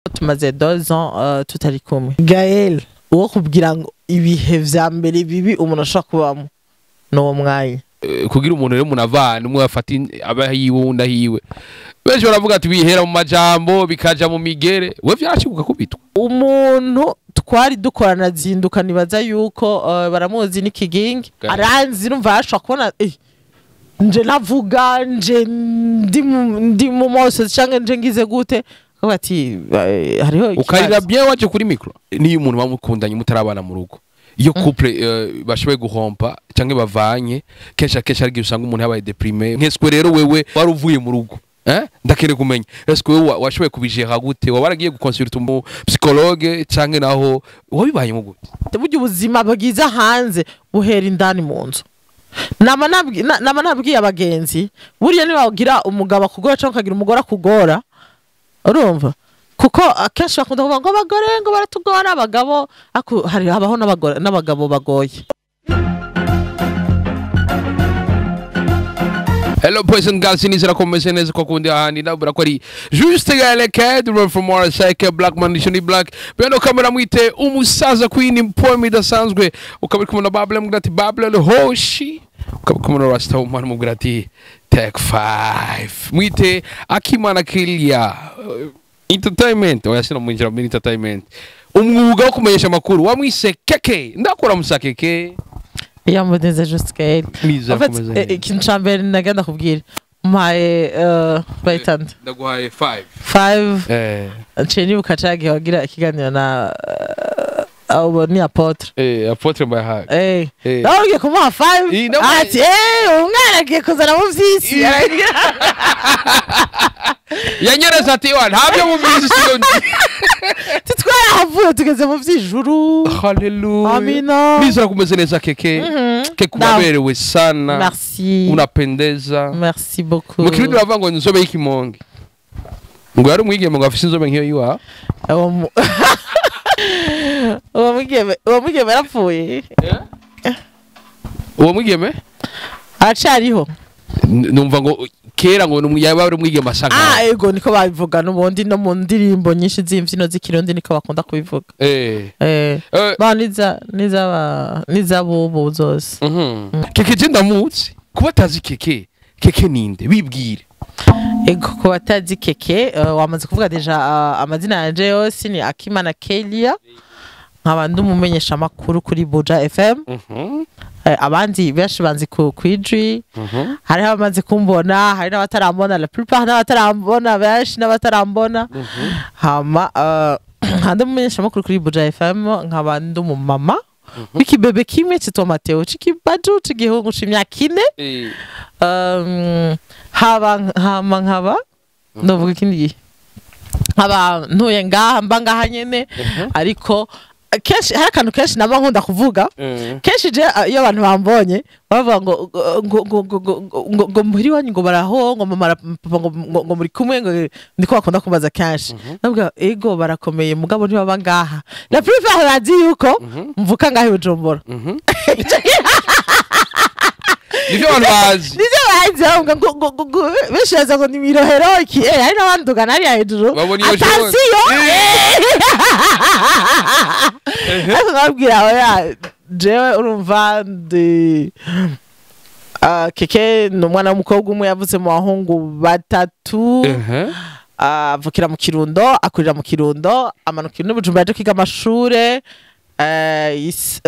Tumaze 2 ans tutari kumwe. Gael, uwo kubwira ngo ibihe vya mbere bibi umuntu ashobora kubamo n'uwo mwanya. Kugira umuntu rero umuntu avana umwe afata aba hiwe, uwundi ahiwe, benshi baravuga ati bihera mu majambo bikaja mu migere. We vyarashika kubitwa? Umuntu twari dukorana zinduka, nibaza yuko baramuzi, n'ikigingi. Gael. Aranzi, numva ashobora kubona nje navuga nje ndi mu mose canke nje ngize gute, akavuga ati hariho ukarira ikibazo. Bien, waje kuri micro niyo umuntu bamukundanye mutarabana mu rugo, iyo couple bashoboye guhompa canke bavanye, kenshi akenshi hari igihe usanga umuntu yabaye déprimé. Nkeswe rero wewe wari uvuye mu rugo, eh? Ndakeneye kumenya, eske wewe washoboye kubijera gute? Waba waragiye guconsulta umu psychologue canke naho wabibayemo gute? Burya ubuzima bwiza hanze buhera indani mu nzu. Nama nabwiye abagenzi, buriya niba ugira umugabo akugora cyangwa ukagira umugore akugora, urumva, kuko akenshi bakunda kuvuga ngo abagore ngo baratugora abagabo, ariko hari habaho n'abagore n'abagabo bagoye. Hello boys and girls, nizera ko mumeze neza ko kundi ahandi ndabura ko ari Juste Gaël Kedro from RSK Black Man Nation Black. Beno kamera mwite umusaza Queen poem idasanzwe, ukaba uri kumwe na Bable mubwira ati Bable Hoshi, ukaba uri kumwe na Rasta Woman mubwira ati Take 5, mwite Akimana Kilia Entertainment. Oya, sino mwinjira muri entertainment, umwuga wo kumenyesha amakuru wamwise Keke. Ndakora musa Keke. Iyo mboneze Juste Gaël. Nizera En fait, ko mumeze neza. Ikintu ca mbere nagenda kubwira, mpaye bayitanda. Ndaguhaye 5. 5. Eh. Nciye nibuka ca gihe wagira ikiganiro na abo ni apôtre. Eh, apôtre Mbayahaga. Eh. Nawe ugiye kumuha 5. Eh, nawe- Ati umwana agiye kuzana mu vy'isi. Yanyereza ati wa ntabyo mubizi siyo ndi. Twarahavuye tugeze mu vy'ijuru. Haleluya. Amina. Nizera kumeze neza, Keke. Keke, unaberewe sana. Merci. Unapendeza. Merci beaucoup. Mu Kirundi baravuga ngo inzobe y'ikimonge, ngo yari umwigeme ngo afise inzobe nk'iyo yiwa. Uwo mwigeme yarapfuye. Uwo mwigeme Aracariho. Numva ngo kera ngo yaba ari umwigeme asa Ah. nkawe. Ego, niko babivuga n'ubundi no mu ndirimbo nyinshi z'imbyino z'Ikirundi niko bakunda kubivuga. Ba niza nizaba nizabubu zose. Keke je ndamuzi, kuba atazi Keke, Keke ninde? Bibwire. Ego, ku batazi Keke, wamaze kuvuga déjà amazina yanje yose ni Akimana Kelia, nkaba ndi umumenyesha amakuru kuri Buja FM. Abandi benshi banzi ku kwijwi. Hariho abamaze kumbona, hari n'abatarambona, la plupart n'abatarambona, benshi n'abatarambona. Hama nkaba ndi umumenyesha amakuru kuri Buja FM, nkaba ndi umumama w'ikibebe kimwe citwa Mateo, c'ikibaju c'igihungu c'imyaka 4. Haba hama nkaba ndavuga ikindi gihe nkaba ntuye ngaha, mba ngaha nyene. Ariko kenshi hari akantu kenshi naba nkunda kuvuga. Kenshi je iyo abantu bambonye bavuga ngo muhira iwanyu ngo baraho, ngo mama na papa ngo muri kumwe, ngo niko bakunda kumbaza kenshi. Ndavuga ego, barakomeye, mugabo ntibaba ngaha. La plupart bazi yuko mvuka ngaha i Bujumbura. Nivyo abantu bazi. Nivyo bazi, bavuga ngo benshi baza ngo ni mirohero iki, hari n'abandugana hariya hejuru. Babona iyo Attention. Ariko nkababwira oya, jewe urumva ndi Keke, ni umwana w'umukobwa umwe yavutse mu bahungu batatu. Avukira mu Kirundo, akurira mu Kirundo, amanukira n'Ubujumbura aje kwiga amashure.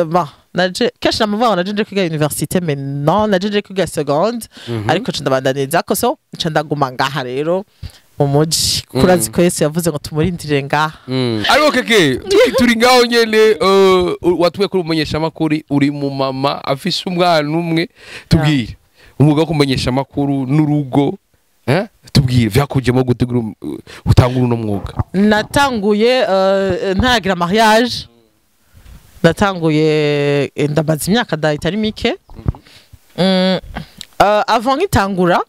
Bon, naje kenshi namuvuga ngo naje nje kwiga université, mais non, naje nje kwiga seconde. Ariko nca ndabandaniriza ko so nca ndaguma ngaha rero mu muji, kuko urazi ko Yesu yavuze ngo tumurindire ngaha. Ariko Keke, turi ngaho nyene, watuye kuri umumenyeshamakuru, uri mu mama afise umwana umwe. Tubwire umwuga wo kumenyesha amakuru n'urugo, eh? Tubwire vyakujemo gute kugira utangure uno mwuga. Natanguye ntaragira mariage. Natanguye ndamaze imyaka da itari mike. Avant nkitangura,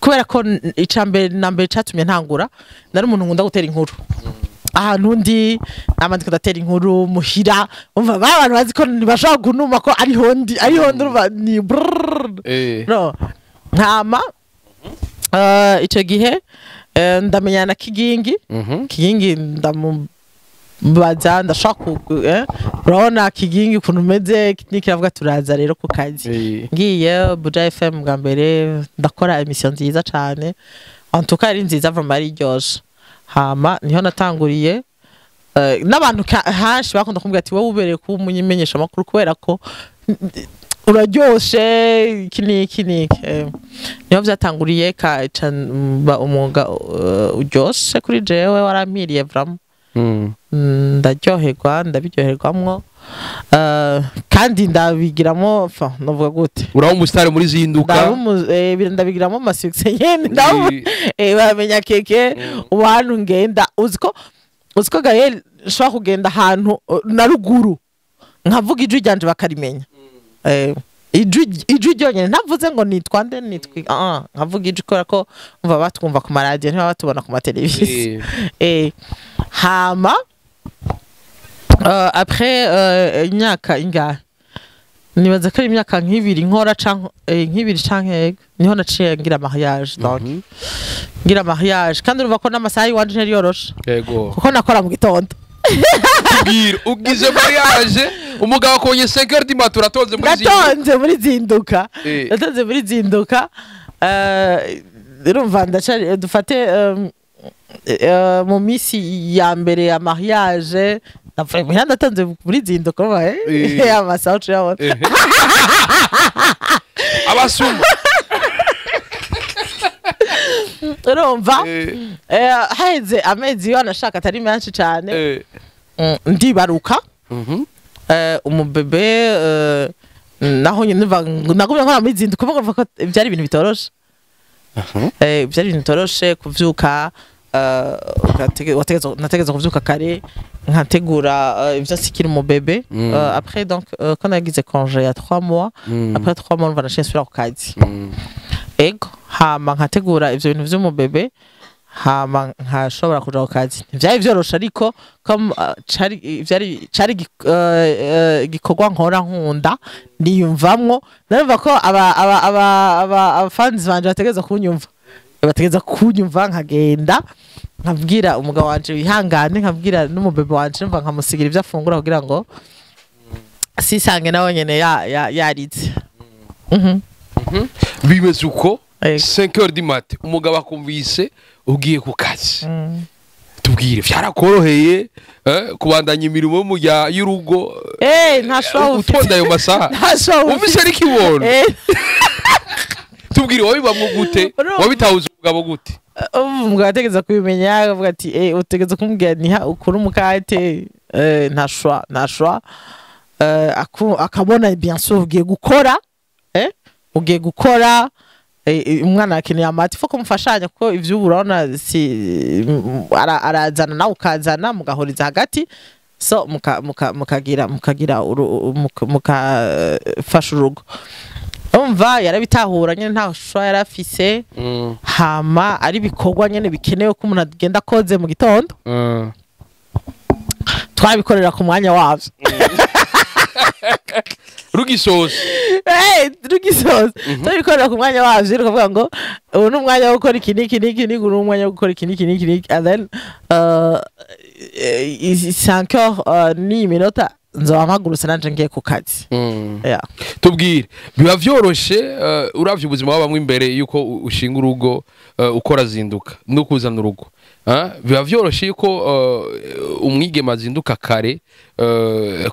kubera ko icambere na mbere catumye ntangura, nari umuntu nkunda gutera inkuru. Ahantu ndi namandika ndatera inkuru muhira, umva ba bantu bazi ko ntibashobora kunuma ko ariho ndi, ariho ndi, urumva ni brrrr. No ntama ico gihe Ndamenyana na Kigingi. Kigingi ndamubaza, ndashaka urabona Kigingi ukuntu umeze nikiravuga, turaza rero ku kazi. Ngiye Buja FM bwa mbere, ndakora émission nziza cane, en tout cas ari nziza vraiment, ari iryoshe. Hama niho natanguriye, n'abantu hanshi bakunda kumbwira ati: "Wowe ubereye kuba umumenyesha makuru kubera ko uraryoshe, iki n'iki n'iki." Niho vyatanguriye, kaca mba umwuga uryoshe kuri jewe, warampiriye vraiment. Ndaryoherwa, ndabiryoherwamwo, kandi ndabigiramo, enfin novuga gute? Uraba umusitari muri Zinduka. Ndabigiramo ama succès nyene, baramenya Keke. Ubu hantu ngenda, uziko Gael nshobora kugenda ahantu na ruguru nkavuga ijwi ryanje bakarimenya. Ijwi ryonyene, ntavuze ngo nitwa nde, nitwa nkavuga ijwi, kubera ko umva batwumva ku maradiyo, ntibaba batubona ku mateleviziyo. Hama après imyaka ingahe, nibaza ko ari imyaka nk'ibiri nkora canke nk'ibiri canke, yego, niho naciye ngira mariage. Donc ngira mariage, kandi urumva ko n'amasaha y'iwanje ntiyari yoroshe, kuko nakora mu gitondo. Tubwire, ugize mariage, umugabo akubonye 5 heures du matin uratonze muri Zinduka. Ndatonze muri Zinduka. Ndatonze muri Zinduka. Urumva ndacari, dufate mu misi ya mbere ya mariage, ndavuye muhira ndatonze muri Zinduka, urumva, amasaha uciyabona. Abasuma. Urumva, haheze amezi yo anashaka atari menshi cane, ndibaruka umubebe. Naho nyine nagumye nkora muri Zinduka, kuvuga ko byari ibintu bitoroshe. Byari ibintu bitoroshe kuvyuka, nategeza kuvyuka kare nkategura ivyo nsikira umubebe. Après donc quand nagize congé ya 3 mois, après 3 mois numva naciye nsubira ku kazi. Ego, hama nkategura ivyo bintu vy'umubebe, hama nkashobora kuja ku kazi. Ntivyari vyoroshe, ariko comme cari vyari cari igikorwa nkora nkunda, niyumvamwo, narumva ko aba abafans banje bategereza kunyumva, bategereza kunyumva. Nkagenda nkabwira umugabo wanje wihangane, nkabwira n'umubebe wanje, numva nkamusigira ivyo afungura kugira ngo sisange nawe nyene yaritse. Bimeze uko. Ego. 5 heures du mat umugabo akumvise ugiye ku kazi. Tubwire, vyarakoroheye kubandanya imirimo y'urugo Nta show ufite. utonda ayo masaha? Nta show ufite. Ufise n'ikibondo. Tubwire, wabibamwo gute? Urumva? Wabitahuza umugabo gute? Ubu umugabo ategeza kubimenya, akavuga ati: "Utegeza kumubwira niha ukura umukate." Nta choix, nta choix. Akabona bien sûr ugiye gukora, ugiye gukora, umwana akeneye amata, ifo kumufashanya, kuko ivy'ubu urabona si arazana nawe ukazana, mugahuriza hagati, so mukagira mukafasha urugo. Umva, yarabitahura nyene, nta choix yari afise. Hama ari ibikorwa nyene bikenewe ko umuntu agenda akoze mu gitondo, twabikorera ku mwanya wavyo. Rugisoza. Rugisoza twabikorera ku mwanya wavyo, rukavuga ngo ubu ni umwanya wo gukora iki n'iki n'iki n'iki, ubu ni umwanya wo gukora iki n'iki n'iki n'iki, and then 5 heures n'iyi minota nzoba mpagurutse nanje ngiye ku kazi. Yeah. Tubwire, biba vyoroshe, uravye ubuzima wabamwe imbere yuko ushinga urugo, ukora Zinduka no kuzana urugo, biba vyoroshe yuko umwigeme azinduka kare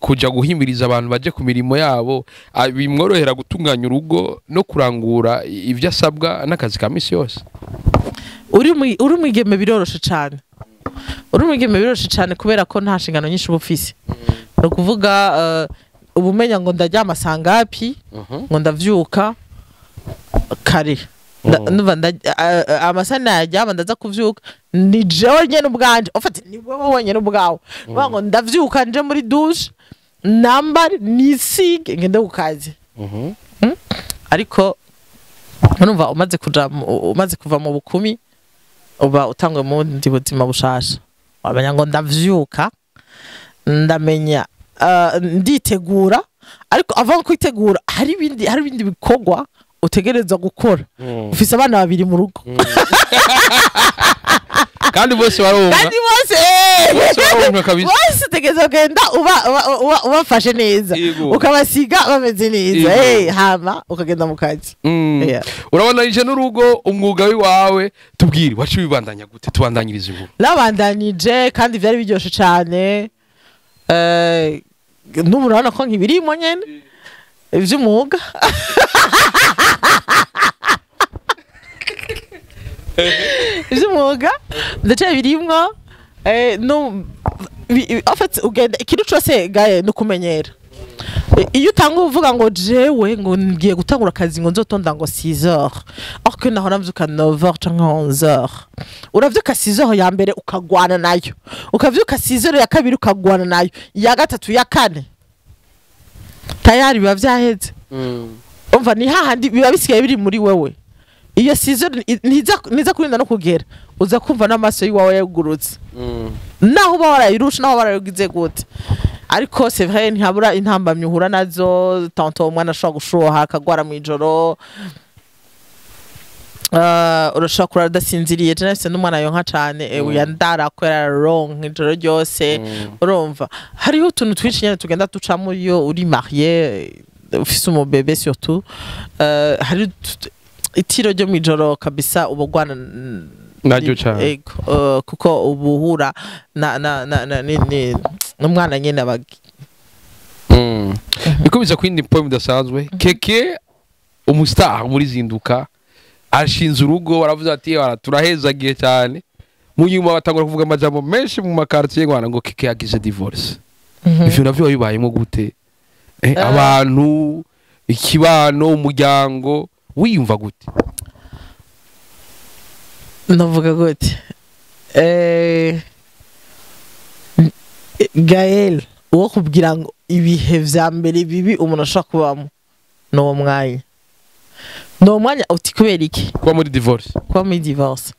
kuja guhimiriza abantu baje ku mirimo yabo, bimworohera gutunganya urugo no kurangura ivyo asabwa n'akazi ka misi yose? Uri umwigeme biroroshe cane, uri umwigeme biroroshe cane, kubera ko nta nshingano nyinshi uba ufise. Ni ukuvuga uba umenya ngo ndaryama sangapi, ngo ndavyuka kare. Ndumva amasaha nayaryama ndaza kuvyuka, ni jewe nyene ubwanje, en fait ni wewe wenyene ubwawe. Nukuvuga ngo ndavyuka nje muri douche, nambare, nisige, ngende ku kazi. Ariko urumva umaze kuva mu bukumi, uba utangwe mu bundi buzima bushasha. Wamenya ngo ndavyuka, ndamenya nditegura, ariko avant kwitegura hari ibindi bikorwa utegerezwa gukora. Ufise abana babiri mu rugo. Kandi bose baronka. Kandi bose, Bose baronka kabisa. Bose utegerezwa kugenda ubafashe neza, ukabasiga bameze neza, hama ukagenda mu kazi. Yeah. Urabandanije n'urugo, umwuga w'iwawe. Tubwire, waciye wibandanya gute? Tubandanyirize inkuru. Nabandanije kandi vyari biryoshe cane. N'ubu urabona ko nkibirimo nyene ivy'umwuga. Ivy'umwuga ndacabirimwo. No en fait, ugenda ikintu cose gaye no kumenyera. Iyo utanga uvuga ngo jewe ngo ngiye gutangura akazi, ngo nzotonda ngo 6 heures, or que nahora mvyuka 9 heures canke 11 heures. Uravyuka 6 heures ya mbere ukagwana nayo, ukavyuka 6 heures ya kabiri ukagwana nayo, ya gatatu, ya kane, tayari biba vyaheze. Umva, ni hahandi biba bisigaye biri muri wewe. Iyo 6 heures ntiza kurinda no kugera, uza kumva n'amaso yiwawe yagurutse, naho uba warayirusha, naho warayigize gute. Ariko c'est vrai, ntihabura intambamyi uhura nazo. Tantôt umwana ashobora gushuha akagwara mw'ijoro, urashobora kurara udasinziriye. Je nafise n'umwana yonka cane, yandara ko yararonka ijoro ryose. Urumva hariho utuntu twinshi nyene tugenda ducamo iyo uri marié, ufise umubebe surtout. Hari itiro ryo mw'ijoro kabisa uba ugwana naryo cane. Ego, kuko uba uhura na na na na ni ni n'umwana nyene aba Niko biza kwindi point idasanzwe. Keke, umustar muri Zinduka, ashinze urugo. Baravuze ati: "Bara turahezagiye cyane." Mu nyuma batangura kuvuga amajambo menshi mu makartier Rwanda ngo Keke yagize divorce. Ivyo navyo wabibayemo gute? Abantu, ikibano, umuryango, wiyumva gute? Navuga gute? Gael, uwo kubwira ngo ibihe vya mbere bibi umuntu ashobora kubamo ni uwo mwanya, ni uwo mwanya. Uti kubera iki? Kuba muri divorce. Kuba muri divorce.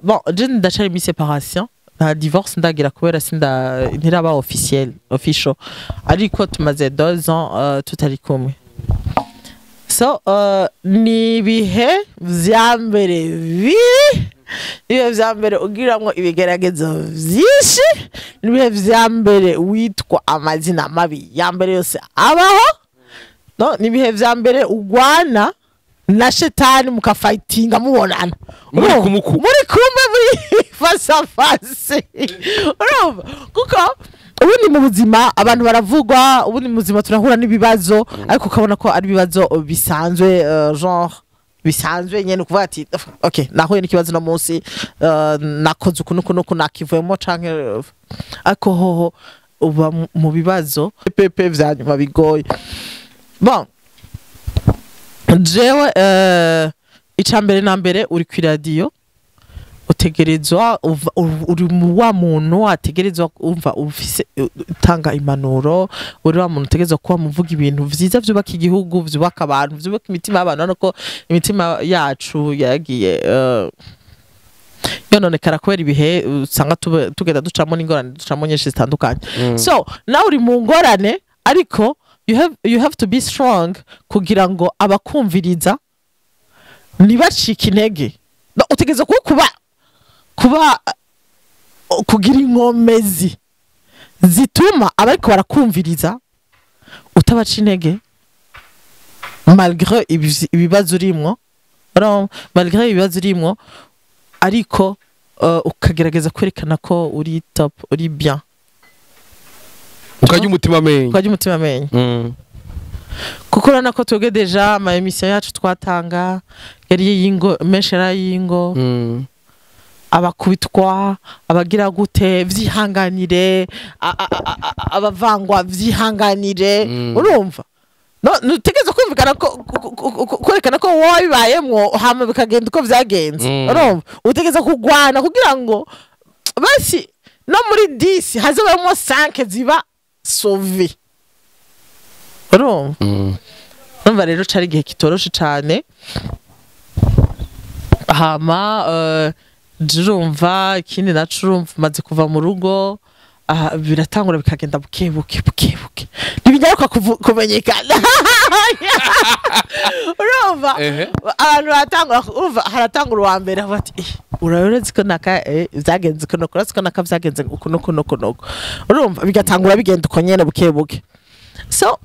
Bon, je ndacari muri séparation, nta divorce ndagira kubera sinda ntiraba officiel, official, ariko tumaze 2 ans tutari kumwe. So ni ibihe vya mbere bibi, ibihe vya mbere ugiramwo ibigeragezo vyinshi, ni ibihe vya mbere witwa amazina mabi ya mbere yose abaho. No, ni ibihe vya mbere ugwana na shetani mukafightinga mubonana. Muri Urumva? kumuku. Muri kumwe, muri face à face. Urumva, kuko ubundi mu buzima abantu baravugwa, ubundi mu buzima turahura n'ibibazo, ariko ukabona ko ari ibibazo bisanzwe, genre bisanzwe nyene, ukuvuga ati: "Ok, nahuye n'ikibazo no munsi, nakoze uku nuku nuku, nakivuyemo." Canke ariko hoho uba mu bibazo pepe vya nyuma bigoye. Bon, jewe ica mbere na mbere, uri kw'iradiyo, utegerezwa uri mu wa muntu ategerezwa, umva, ufise utanga impanuro, uri wa muntu utegerezwa kuba muvuga ibintu vyiza vyubaka igihugu, vyubaka abantu, vyubaka imitima y'abantu. Urabona ko imitima yacu yagiye yononekara kubera ibihe usanga tugenda ducamo n'ingorane ducamo nyinshi zitandukanye. So nawe uri mu ngorane, ariko you have to be strong kugira ngo abakumviriza ntibacike intege. No, utegerezwa kuba kugira inkomezi zituma abariko barakumviriza utabaca intege malgré ibibazo urimwo. Urumva? Malgré ibibazo urimwo, ariko ukagerageza kwerekana ko uri top, uri bien. Ukarya umutima amenyo. Ukarya umutima amenyo. Kuko urabona ko twebwe déjà ama émission yacu twatanga yari y'ingo, menshi yari ay'ingo, abakubitwa, abagira gute, vyihanganire, abavangwa, vyihanganire. Urumva, no nutegereza kumvikana ko kwerekana ko wowe bibayemwo, hama bikagenda uko vyagenze. Urumva utegereza kugwana kugira ngo basi no muri 10 hazobamwo 5 ziba sauvé. Urumva? Urumva rero cari igihe kitoroshe cane. Hama urumva ikindi naco, urumva umaze kuva mu rugo, aha, biratangura bikagenda buke buke buke buke, ntibinyaruka kumenyekana. Urumva, abantu baratangura, urumva haratangura uwa mbere avuga ati: "Eh, Urazi ko naka vyagenze uku nuku, urazi ko naka vyagenze uku nuku nuku nuku. Urumva bigatangura bigenda uko nyene, buke buke. So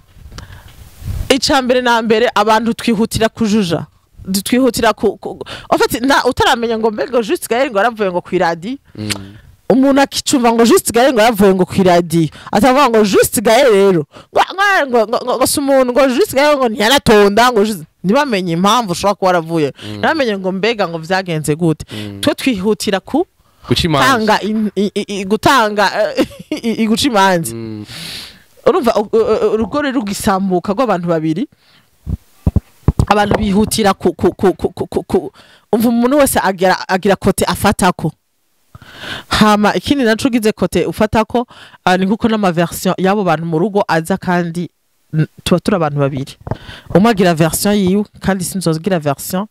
ica mbere na mbere, abantu twihutira kujuja, twihutira en fait na utaramenya ngo mbega Juste Gaël ngo yaravuye ngo kw'iradi. Umuntu akicumva ngo Juste Gaël ngo yaravuye ngo kw'iradiyo, atavuga ngo Juste Gaël rero ngo si umuntu, ngo Juste Gaël ngo ntiyanatonda, ngo ntibamenye impamvu ushobora kuba waravuye, ntibamenye ngo mbega ngo vyagenze gute. Twe twihutira ku Guca imanza. Tanga gutanga guca imanza. Urumva urugo rero rugisambuka rw'abantu babiri, abantu bihutira ku umva, umuntu wese agira côté afatako. Hama ikindi naco, ugize côté ufatako, ni nkuko n'ama version y'abo bantu mu rugo aza, kandi tuba turi abantu babiri, umwe agira version yiwe, kandi sinzogira version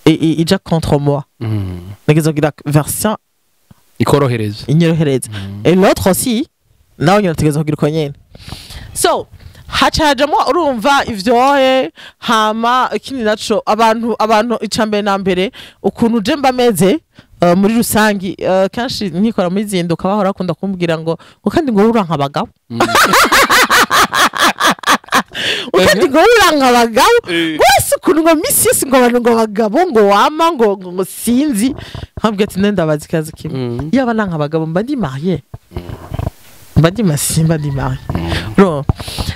ija contre moi. Nageze version Ikorohereza. Inyorohereza. Et l'autre aussi nawe nyine ategereza kugira uko nyene. So haca hajamwo, urumva, ivyohe. Hama ikindi naco, abantu ica mbere na mbere, ukuntu je mba meze muri rusangi, kenshi nkikora muri Zinduka, bahora bakunda kumbwira ngo kandi ngo uranka abagabo, ngo kandi ngo uranka abagabo wese, ukuntu ngo misi yose ngo abantu ngo abagabo ngo wama ngo sinzi. Nkabwira ati nenda ndabaza ikibazo kimwe: yaba nanka abagabo, mba ndi marié? Mba ndi masi, mba ndi marié? Urumva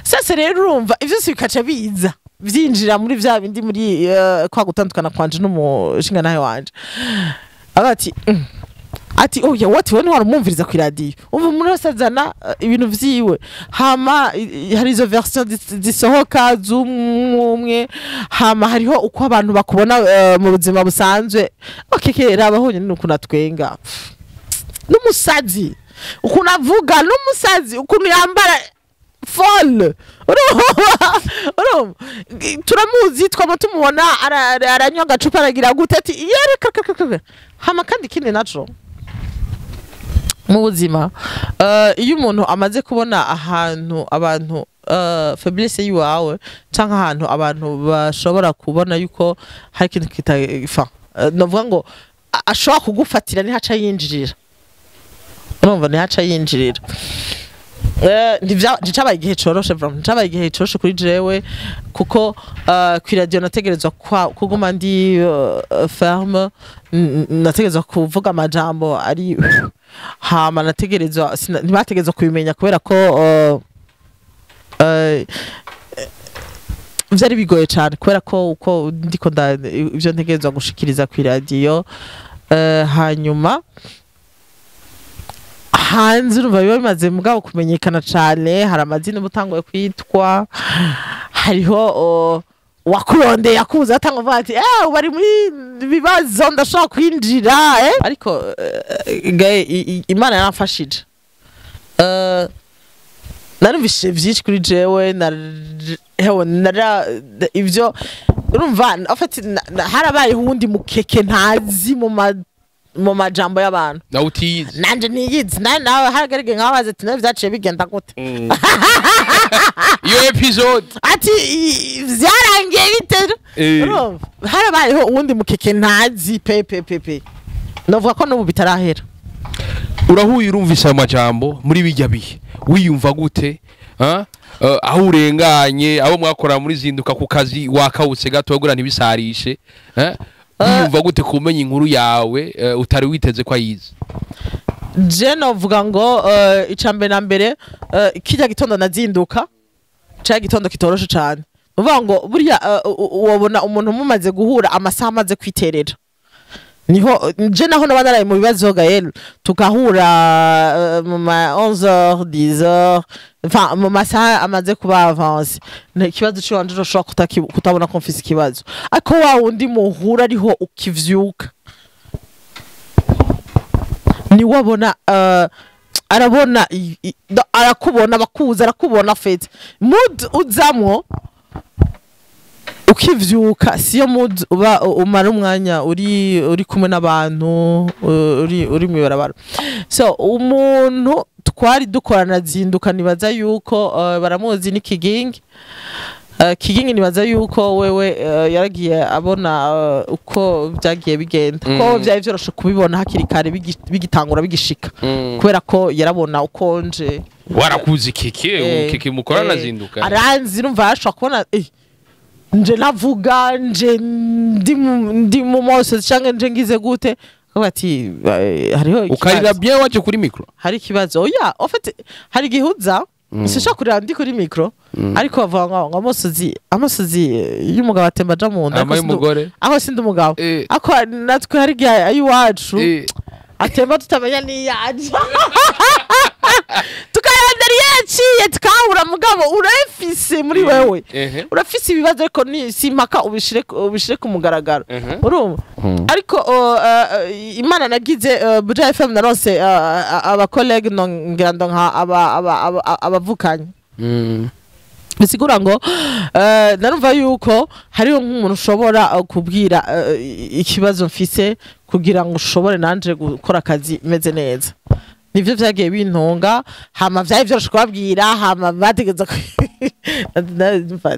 sasa rero, urumva ivyo byose bikaca biza vyinjira muri vya bindi, muri kwa gutandukana kwanje n'umushingantahe wanje. Aba ati ati oya, wati wewe ntiwarumwumviriza kw'iradiyo. Umva, umuntu wese azana ibintu vyiwe. Hama hari izo version zisohoka z'umwe. Hama hariho uko abantu bakubona mu buzima busanzwe. Okay, raba honyine ukuntu atwenga n'umusazi, ukuntu avuga n'umusazi, ukuntu yambara folle. Urumva turamuzi, twama tumubona aranywa agacupa, aragira gute, ati yereka. Hama kandi ikindi naco, mu buzima, iyo umuntu amaze kubona ahantu abantu faiblesse yiwawe, canke ahantu abantu bashobora kubona yuko hari ikintu kita, enfin novuga ngo ashobora kugufatira, nihaca yinjirira. Urumva, nihaca yinjirira. Nticabaye igihe coroshe vraiment, nticabaye igihe coroshe kuri jewe, kuko kw'iradiyo nategerezwa kuguma ndi ferme, nategerezwa kuvuga amajambo ari hama nategerezwa ntibategerezwa kubimenya, kubera ko vyari bigoye cane, kubera ko uko ndiko ivyo ntegerezwa gushikiriza kw'iradiyo, hanyuma hanze urumva biba bimaze mugabo kumenyekana cane. Hari amazina uba utanguye kwitwa, hariho wakurondeye akuza atanga avuga ati bari muri bibazo, ndashobora kwinjira. Ariko gaye Imana yaramfashije. Narumvise vyinshi kuri jewe na hewe nara ivyo. Urumva, en fait harabayeho uwundi mukeke ntazi mu majambo y'abantu. Nawe utiyizi. Nanje ntiyizi. Nawe haragarige nkabaza ati nawe vyaciye bigenda gute? Iyo episode. Ati vyarangiye bite? Urumva harabayeho uwundi mukeke ntazi pe pe pe pe. Novuga ko n'ubu bitarahera. Urahuye, urumvise ayo majambo, muri bijya bihe wiyumva gute? Ha? Aho urenganye abo mwakora muri Zinduka ku kazi, wakawutse gato kugira ntibisarishe, eh? Wiyumva gute kumenya inkuru yawe utari witeze ko ayizi? Je novuga ngo ica mbere na mbere, kirya gitondo nazinduka cya gitondo kitoroshe cane. Uvuga ngo burya wabona umuntu mumaze guhura amasaha amaze kwiterera, niho je naho naba naraye mu bibazo Gaël, tukahura mu ma 11h, 10h, enfin mu masaha amaze kuba avancé. Ikibazo ciwanje ushobora kutabona ko mfise ikibazo, ariko wa wundi muhura ariho ukivyuka, niwabona arabona arakubona, abakuza arakubona. Fait mood uzamwo ukivyuka siyo mood uba umara umwanya uri kumwe n'abantu, uri mw'ibarabara. So umuntu twari dukorana Zinduka, nibaza yuko baramuzi, n'ikigingi. Kigingi nibaza yuko wewe yaragiye abona uko byagiye bigenda, ko byari byoroshe kubibona hakiri kare bigitangura bigishika, kubera ko yarabona uko nje. Warakuzi Keke, Keke mukorana zinduka. Aranzi, numva ashobora kubona nje navuga nje ndi mu mose canke nje ngize gute, akavuga ati hariho ukarira bien waje kuri micro. Hari ikibazo. Oya, en fait hari igihuza sinshaka kurira ndi kuri micro, ariko bavuga ngo amosozi y'umugabo atemba aja mu nda, aho sindi umugabo, ako natwe hari igihe ayiwacu atemba tutamenya niyaje, tukayandara yaciye tukahura. Mugabo urafise muri wewe, urafise ibibazo, ariko ni simpaka ubishire ku mugaragaro, urumva. Ariko Imana nagize Buja FM, naronse aba collègue, ngira nka abavukanye, bisigura ngo narumva yuko hariho nk'umuntu ushobora kubwira ikibazo mfise kugira ngo ushobore nanje gukora akazi meze neza. Nivyo vyagiye bintunga. Hama vyari vyoroshe kubabwira, hama bategeza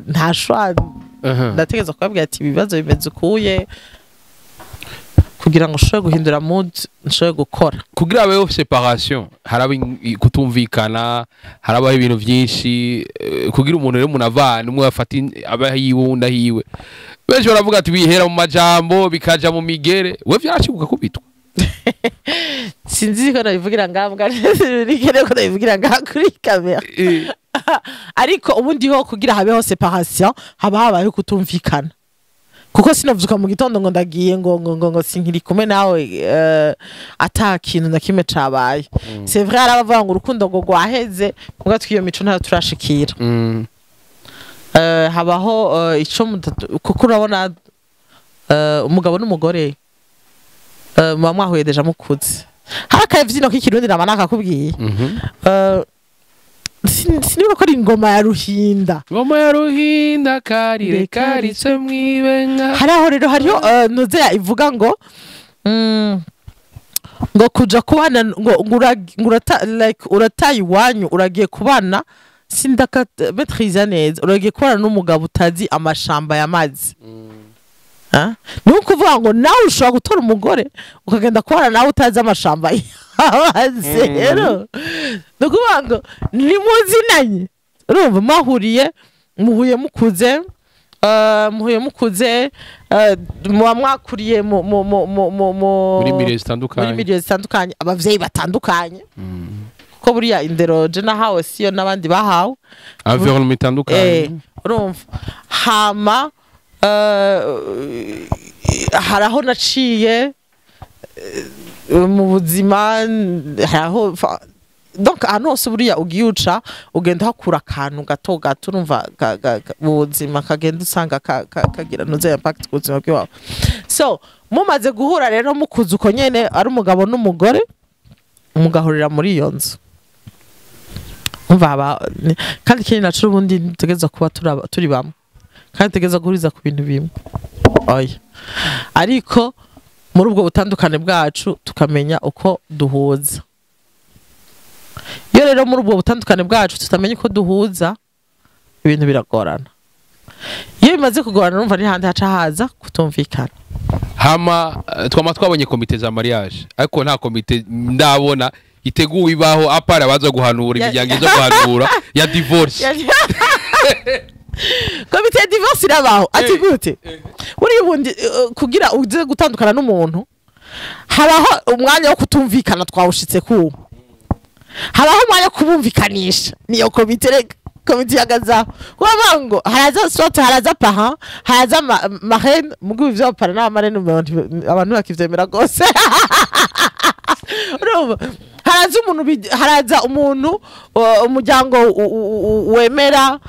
nta shwa, ndategeza kubabwira ati ibibazo bimeze ukuye, kugira ngo ushobore guhindura mood, nshobore gukora. Kugira habeho séparation, haraba kutumvikana, harabaho ibintu vyinshi kugira umuntu rero munavana, umwe afata aba hiwe, uwundi ahiwe. Benshi baravuga ati bihera mu majambo bikaja mu migere. We vyarashika kubitwa? Sinzi ko nabivugira ngaha, mbwa nigere ko nabivugira ngaha kuri kamera, ariko ubundi ho kugira habeho séparation haba habayeho kutumvikana, kuko sinavuka mu gitondo ngo ndagiye ngo sinkiri kumwe nawe ata kintu na kimwe cabaye. C'est vrai, hari abavuga ngo urukundo ngo rwaheze, muga twiyo mico ntayo turashikira. Habaho ico kuko urabona umugabo n'umugore muba mwahuye déjà mukuze. Hari akavyino k'ikirundi nama nakakubwiye, sinibuka ko ari ingoma ya Ruhinda. Ngoma ya Ruhinda karire karitse mwibenga. Hari aho rero hariho nozera ivuga ngo ngo kuja kubana ngo urata, like urataye iwanyu, uragiye kubana, sindaka maîtriser neza, uragiye kubana n'umugabo utazi amashamba y'amazi. Ni ukuvuga ngo nawe ushobora gutora umugore ukagenda kubana nawe utazi amashamba y'amazi. Rero ni ukuvuga ngo nimuzinanye, urumva mwahuriye, muhuye mukuze, muba mwakuriye mu muri milieu muri zitandukanye, milieu zitandukanye, abavyeyi batandukanye, kuko buriya indero je nahawe siyo n'abandi bahawe. Environnement itandukanye. Urumva, hama hari aho naciye mu buzima, hari aho donc ahantu hose buriya ugiye uca ugenda hakura akantu gato gato, urumva mu buzima kagenda usanga kagira nuze impact ku buzima bwawe. So mumaze guhura rero mukuze uko nyene, ari umugabo n'umugore, mugahurira muri iyo nzu, umva kandi ikindi naco ubundi dutegerezwa kuba turi bamwe, kandi dutegerezwa guhuriza ku bintu bimwe, oya, ariko muri ubwo butandukane bwacu tukamenya uko duhuza. Iyo rero muri ubwo butandukane bwacu tutamenya uko duhuza, ibintu biragorana. Iyo bimaze kugorana, urumva ni handi haca haza kutumvikana. Hama twama twabonye komite za mariage, ariko nta komite ndabona iteguwe ibaho à part abaza guhanura, imiryango iza guhanura ya divorce. Komite ya divorce irabaho. Ati gute? Buriya ubundi kugira uze gutandukana n'umuntu, habaho umwanya wo kutumvikana, twawushitse ku habaho umwanya wo kubumvikanisha. Niyo komite rega, komite ihagazaho kubavuga ngo haraza soit haraza parrain, haraza marraine. Mugu ivyo parrain n'amarraine abantu bakivyemera rwose. Urumva haraza umuntu haraza umuntu umuryango wemera,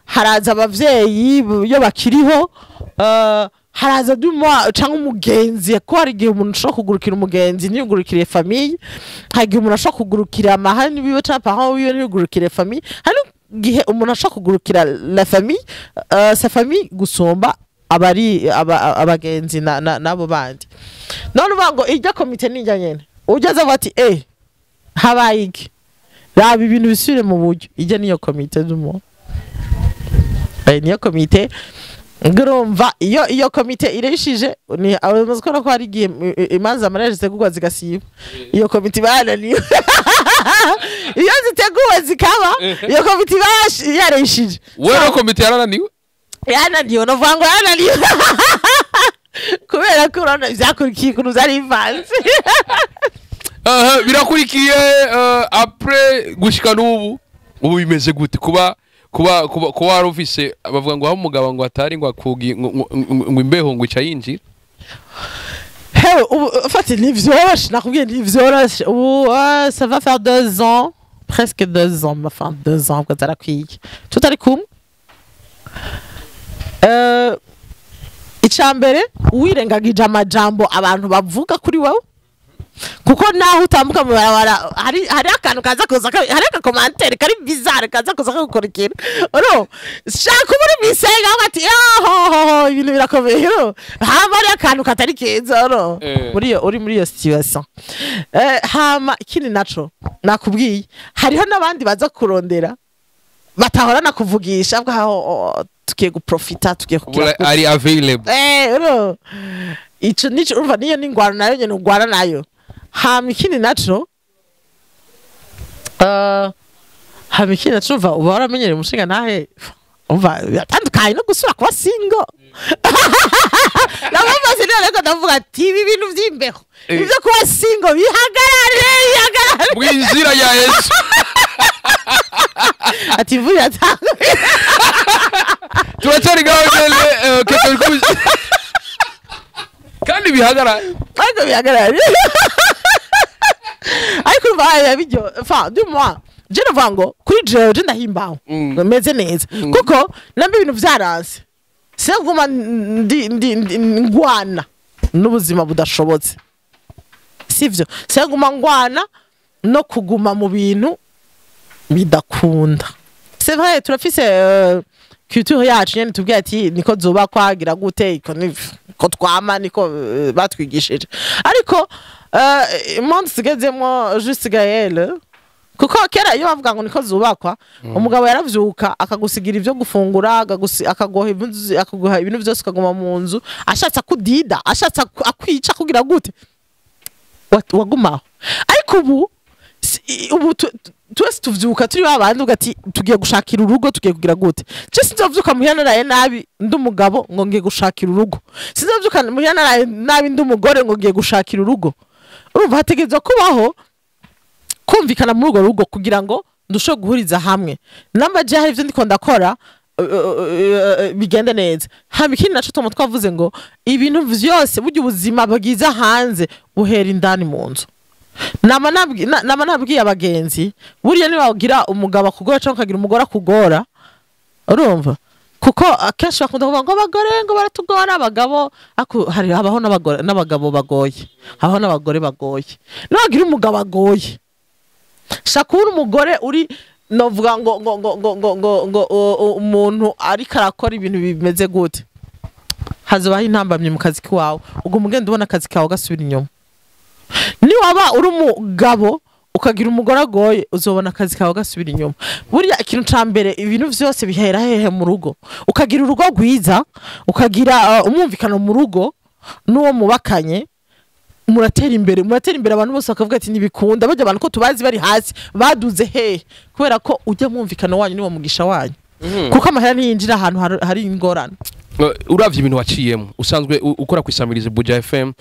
haraza abavyeyi iyo bakiriho, haraza duma canke umugenzi, ko hari igihe umuntu ashobora kugurukira umugenzi ntiyugurukire famille, hari igihe umuntu ashobora kugurukira amahani wiwe canke parent wiwe ntiyugurukire famille, hari igihe umuntu ashobora kugurukira la famille, sa famille gusumba abari abagenzi n'abo bandi. None uvuga ngo irya komite nijya nyene ujya aza ati habaye iki, raba ibintu bisubire mu buryo. Ijya niyo komite d'umuntu. Niyo komite. Ngurumva iyo komite ireshije, ni abamaze kubona ko hari igihe imanza mariage zitegurwa zigasiba. Iyo komite iba yananiwe. Iyo ziteguwe zikaba, iyo komite iba yareshije. Wewe, komite yarananiwe? Yananiwe, novuga ngo yananiwe kubera ko urabona ivyakurikiye ukuntu vyari bivanze. Aha, birakurikiye après gushika n'ubu, ubu bimeze gute kuba wari ufise, bavuga ngo aho umugabo ngo atari ngo akugi ngo imbeho ngo ica yinjira? Hewe, ubu fati ntivyoroshe, nakubwiye ntivyoroshe. Ubu ça va faire 2 ans, presque 2 ans, enfin 2 ans ubwo zarakwiye tutari kumwe. Ica mbere, wirengagije amajambo abantu bavuga kuri wowe, kuko naho utambuka mu barabara hari akantu kaza kuza hari aka commentaire kari bizarre kaza kuza kagukurikira. Uro shaka uba uri mw'isenga aho ati yohohoho, ibintu birakomeye. Uro hama hari akantu katari keza uro muri iyo uri muri iyo situation. Hama ikindi naco nakubwiye, hariho n'abandi baza kurondera batahorana kuvugisha aho, oh, tugiye guprofita, tugiye kugira Ubura ari available. Uro ico nico, urumva niyo n'ingwano nayo nyene ugwana nayo. Hama ikindi naco, urumva uba waramenyereye umushinga ntahe, umva biratandukanye no gusubira kuba single. Namamaze none ariko ndavuga ati ibi bintu vy'imbeho, ibyo kuba single bihagarare, bihagarare. Mw'izina rya Yesu. Ati imvura iratanguye. Turacyari ngaho nyene, Keke, kandi bihagarara. Ariko bihagarare, ariko urumva haya bijyo, enfin du moins je ndavuga ngo kuri jewe je ndahimbawe, meze neza, kuko namba ibintu vyaranse sinaguma ndi ngwana n'ubuzima budashobotse, sivyo? Sinaguma ngwana no kuguma mu bintu bidakunda. C'est vrai, turafise culture yacu nyene tubwira ati niko zubakwa, gira gute, iko niko twama, niko batwigishije. Ariko monde tugezemo, Juste Gaël, kuko kera iyo bavuga ngo niko zubakwa, umugabo yaravyuka akagusigira ivyo gufungura, akaguha impuzu, akaguha ibintu byose, ukaguma mu nzu, ashatse akudida, ashatse akwica, kugira gute, wagumaho. Ariko ubu ubu twese tuvyuka turi babandi ugati tugiye gushakira urugo, tugiye kugira gute. Je sinzovyuka muhira naraye nabi ndi umugabo ngo ngiye gushakira urugo, sinzovyuka muhira naraye nabi ndi umugore ngo ngiye gushakira urugo. Urumva hategerezwa kubaho kumvikana muri urwo rugo kugira ngo ndusheho guhuriza hamwe. Namba je hari ivyo ndiko ndakora bigende neza. Hama ikindi naco tuma twavuze ngo ibintu vyose, burya ubuzima bwiza hanze buhera indani mu nzu. Nama nabwiye abagenzi, buriya niba ugira umugabo akugora cyangwa ukagira umugore akugora, urumva kuko akenshi bakunda kuvuga ngo abagore ngo baratugora abagabo, ako hari habaho n'abagore n'abagabo bagoye, habaho n'abagore bagoye. Niba umugabo agoye, shaka uri umugore uri, novuga ngo umuntu ariko arakora ibintu bimeze gute, hazobaho intambamyi mu kazi kiwawe, ubwo umugenda ubona akazi kawe gasubira inyuma. Niwaba uri umugabo ukagira umugore agoye, uzobona akazi kawe gasubira inyuma. Burya ikintu ca mbere, ibintu vyose bihera hehe? Mu rugo. Ukagira urugo rwiza, ukagira umwumvikano mu rugo n'uwo mubakanye, muratera imbere, muratera imbere. Abantu bose bakavuga ati ntibikunda, bajya abantu ko tubazi bari hasi baduze hehe? Kubera ko ujya mwumvikano wanyu niwo mugisha wanyu, kuko amahera ntiyinjira ahantu hari ingorane. Uravye ibintu waciyemo, usanzwe ukora kwisamiriza Buja FM,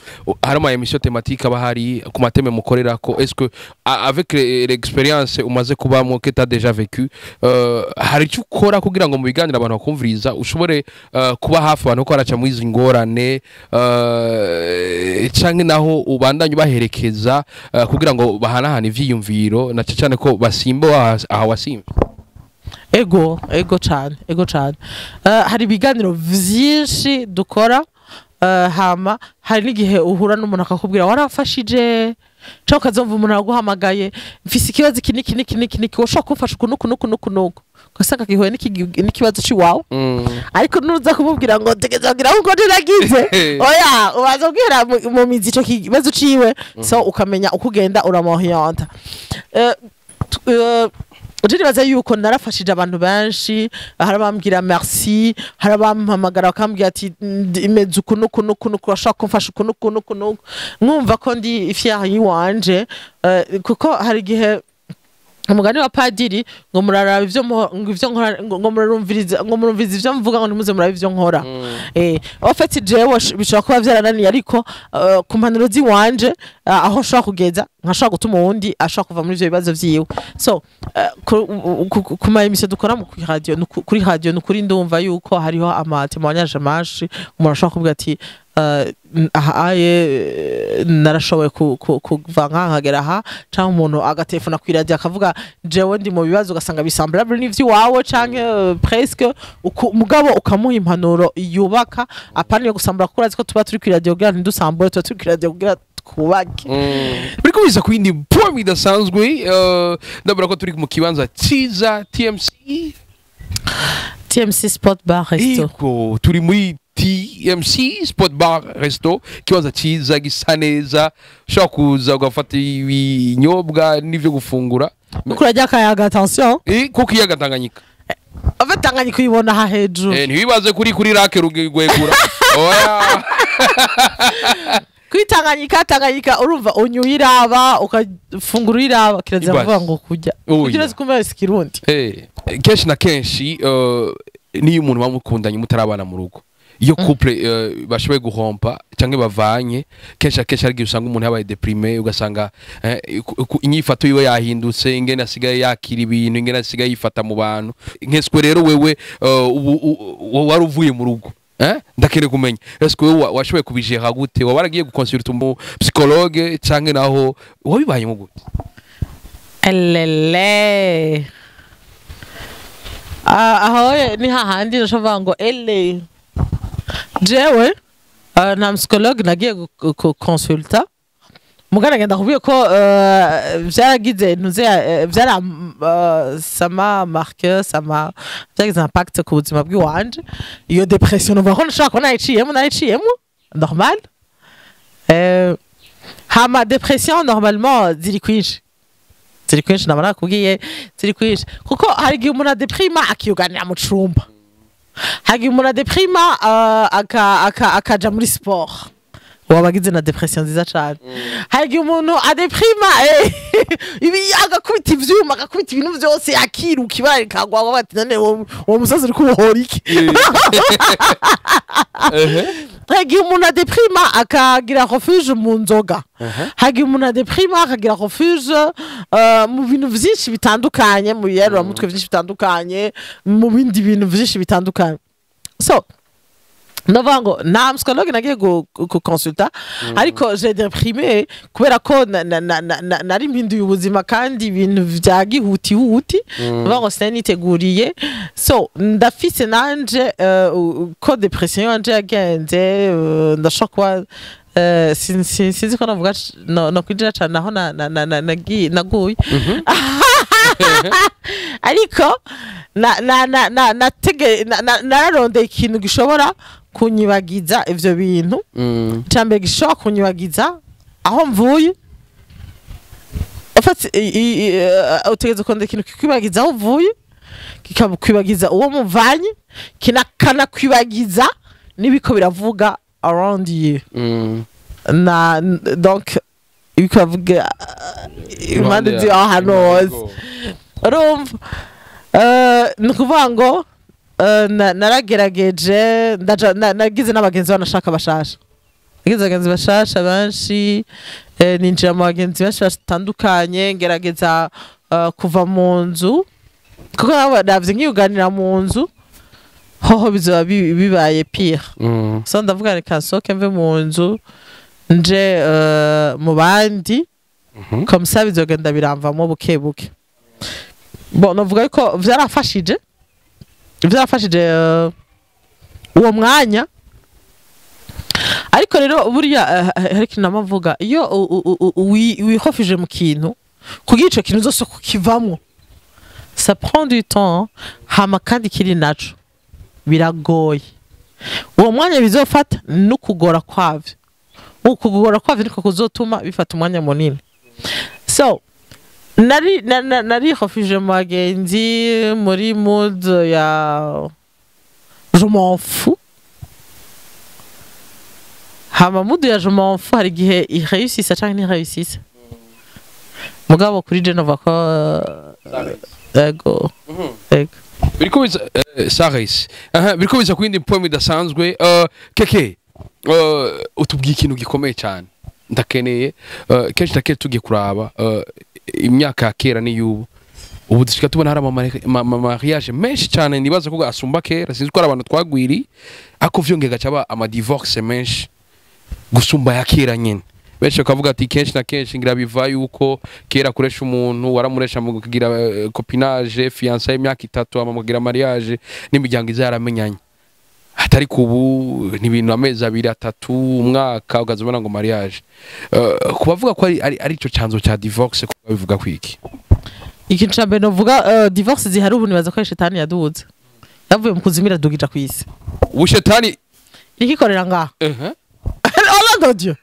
hari ama émission thématique aba hari ku ma thèmes mukorera ko. Est-ce que avec l'expérience umaze kubamo, que t'as déjà vécu, hari icyo ukora kugira ngo mu biganiro abantu bakumviriza ushobore kuba hafi abantu ko baraca muri izi ngorane, canke naho ubandanye ubaherekeza kugira ngo bahanahane ivyiyumviro, na cane cane ko basimba aha wasimba? Ego, ego cane, ego cane. Hari ibiganiro vyinshi dukora. Hama hari n'igihe uhura n'umuntu akakubwira warafashije, cyangwa ukazumva umuntu araguhamagaye, mfise ikibazo iki niki niki niki niki, woshobora kumfasha uku nuku nuku nuku nuku, ugasanga gihuye n'ikibazo c'iwawe. Ariko nuza kumubwira ngo tegeza kugira ngo niragize, oya, ubaza kubwira mu mizi ico kibazo ciwe, so ukamenya uko ugenda uramuhiyonta. Je nibaza yuko narafashije abantu benshi. Hari abambwira merci, hari abampamagara bakambwira ati: "Imeze uku n'uku n'uku n'uku, urashobora kumfasha uku n'uku n'uku n'uku." Nkumva ko ndi fier yiwanje, kuko hari igihe umugani wa padiri ngo muraraba ivyo ngo ivyo nkora, ngo murarumviriza, ngo murumviriza ivyo mvuga, ngo ntimuze murabe ivyo nkora. En fait jewe bishobora kuba vyarananiye, ariko ku mpanuro ziwanje, aho nshobora kugeza nkashobora gutuma uwundi ashobora kuva muri ivyo bibazo vyiwe. So ku ma émission dukora mu kuri radio, kuri radio, nukuri ndumva yuko hariho ama témoignage menshi umuntu ashobora kuvuga ati: "Aha aye, narashoboye kuva nkaha nkagera aha," canke umuntu agatelefona kw'iradiyo akavuga: "Jewe ndi mu bibazo," ugasanga bi semblable n'ivy'iwawe canke presque mugabo ukamuha impanuro yubaka, apana yo gusambura, kuko urazi ko tuba turi kw'iradiyo kugira ntidusambure, tuba turi kw'iradiyo kugira twubake. Uriko biza ku yindi poem idasanzwe. Ndabona ko turi mu kibanza ciza, TMC. TMC Sport Bar Resto. Ego, turi muri TMC Sport Bar Resto, ikibanza ciza gisa neza, ushobora kuza ugafata ibinyobwa n'ivyo gufungura. Uko urarya akayaga, attention. Kuko iyaga Tanganyika. En fait Tanganyika uyibona aha hejuru. Ntiwibaze kuri lac Rwegura, oya. Kuri Tanganyika, Tanganyika urumva unywa uyiraba, ukafungura uyiraba, kirazira Ibasi. kuvuga ngo kurya. Oya. Kugira uzi kumva ikirundi. Kenshi na kenshi, niyo umuntu bamukundanye mutarabana mu rugo, iyo couple bashoboye guhompa cyangwa bavanye, kenshi na kenshi hari igihe usanga umuntu yabaye déprimé, ugasanga inyifato yiwe yahindutse, ingene asigaye yakira ibintu, ingene asigaye yifata mu bantu. Nkeswe rero wewe, ubu wari uvuye mu rugo, ndakeneye kumenya ese wewe washoboye kubijera gute? Waba waragiye guconsulta umu psychologue canke naho wabibayemo gute? Elele. Ah, aho ni hahandi ndashobora ngo ele jewe, nta psychologue nagiye consulta. Mugana ngenda kubwiye ko vyaragize ntuze, vyara ça m'a marqué, ça m'a vyagize impact ku buzima bw'iwanje, iyo dépression. Numva ko nshobora kuba nayiciyemo normal. Hama dépression normalement ziri kwinshi, ziri kwinshi, naba nakubwiye ziri kwinshi, kuko hari igihe umuntu adeprima akiyuganira mu cumba, hari igihe umuntu adeprima akaja muri sport, waba agize na dépression nziza cane. Hari igihe umuntu adeprima, ibi agakubita ivyuma, agakubita ibintu vyose, akiruka, ibara rikagwa, bati: "None uwo musozi uri kuwuhora iki?" Hari igihe umuntu adeprima akagira refuge mu nzoga, hari igihe umuntu adeprima akagira refuge mu bintu vyinshi bitandukanye, mu biyaruramutwe vyinshi bitandukanye, mu bindi bintu vyinshi bitandukanye. So ndavuga ngo nta psychologue nagiye guconsulta, ariko j'ai déprimé kubera ko nari mpinduye ubuzima kandi ibintu vya gihutihuti, ndavuga ngo sinari niteguriye. So ndafise nanje ko dépression yanje yagenze, ndashobora kuba sinzi ko navuga no kwinjira cane aho naguye, ariko na na na na natege nararondeye ikintu gishobora kunyibagiza ivyo bintu. Icambere gishobora kunyibagiza aho mvuye. En fait, utegereza kurondera ikintu kikwibagiza aho uvuye, kikakwibagiza uwo muvanye, kinakwanakwibagiza n'ibiko biravuga around you. Na donc ibiko biravuga impande z'iaho ahantu hose, urumva, ni ukuvuga ngo naragerageje ndaja nagize n'abagenzi banashaka bashasha, nagize abagenzi bashasha benshi, ninjira mu bagenzi benshi batandukanye, ngerageza kuva mu nzu, kuko navye nkiyuganira mu nzu hoho bizoba bibaye pire. So ndavuga reka nsohoke mve mu nzu nje mu bandi, comme ça bizogenda biramvamo buke buke. Bon, novuga yuko vyarafashije uwo mwanya. Ariko rero buriya hari ikintu namavuga: iyo wihofije mu kintu, kugira ico kintu uzose kukivamwo, ça prend du temps. Hama kandi kiri naco biragoye, uwo mwanya bizofata n'ukugora kwavyo, ukugora kwavyo niko kuzotuma bifata umwanya munini. So Nari refugé mu bagenzi, muri mood ya je m'en fous. Hama mood ya je m'en fous, hari igihe ireyusisa canke ntireyusisa, mugabo kuri je nova ko ego. Biriko biza Saris, aha biriko biza ku yindi poem idasanzwe. Keke, utubwiye ikintu gikomeye cyane ndakeneye. Kenshi na kenshi tugiye kuraba imyaka ya kera n'iyubu, ubu dushika tubona hari ama mariage menshi cyane, nibaza ko asumba kera, sinzi ko ari abantu twagwiri, ariko vyongeye gaca aba ama divorce menshi gusumba ya kera nyene. Benshi bakavuga ati kenshi na kenshi ngira biva yuko kera kuresha umuntu waramuresha mu kugira copinage, fiançailles, imyaka 3, hama mukagira mariage n'imiryango iza yaramenyanye, atari kubu ni ibintu amezi 2, 3, umwaka, ukaza ubona ngo mariage. Kubavuga ko ari ico canzo ca divorce, ko bivuga kwiki? Ikintu ca mbere novuga, divorce zihari ubu, nibaza ko ari shetani yaduze, yavuye mu kuzimu iradugija kw'isi. Ubushetani ikikorera ngaha. Oh nom de Dieu,